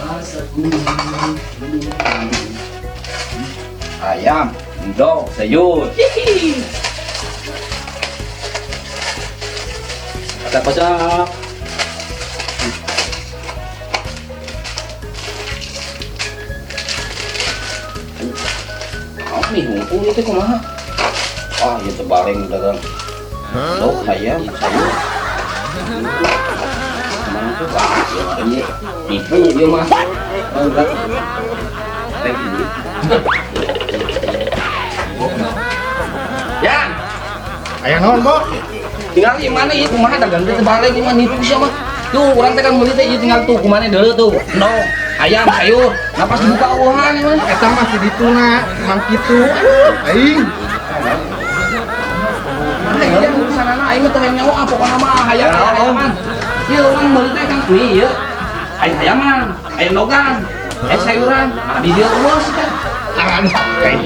Asaku. Ayam, endog, sayur. Hihi. Pasak-pasak. Oh, nih hungkul itu kumaha? Ah, ieu teh bareng dagang. Endog, ayam, sayur. Kumaha tuh? Wah, ieu mah ieu nipu ieu mah. Oh, enggak. Thank you. Ya, Aya naon, Bo? Tinggal di mana ieu kumaha dagang teh bareng ieu mah nipu sia mah. Tuh, urang teh kan meuli teh ieu tinggal tuh kumaha deuleu tuh. Endog, ayam, sayur. Nah, pas dibuka eueuhan ieu mah. Eta mah si dituna, emang kitu. Aduh, aing. Mana ieu urusanana aing mah teu hayang nyaho ah pokona mah hayang hayaman. Ieu urang meuli teh kan nih ieu. Ayam hayaman, ayam dogan, ayam sayuran. Ah di dieu eueuh sih kan. Aduh, aing.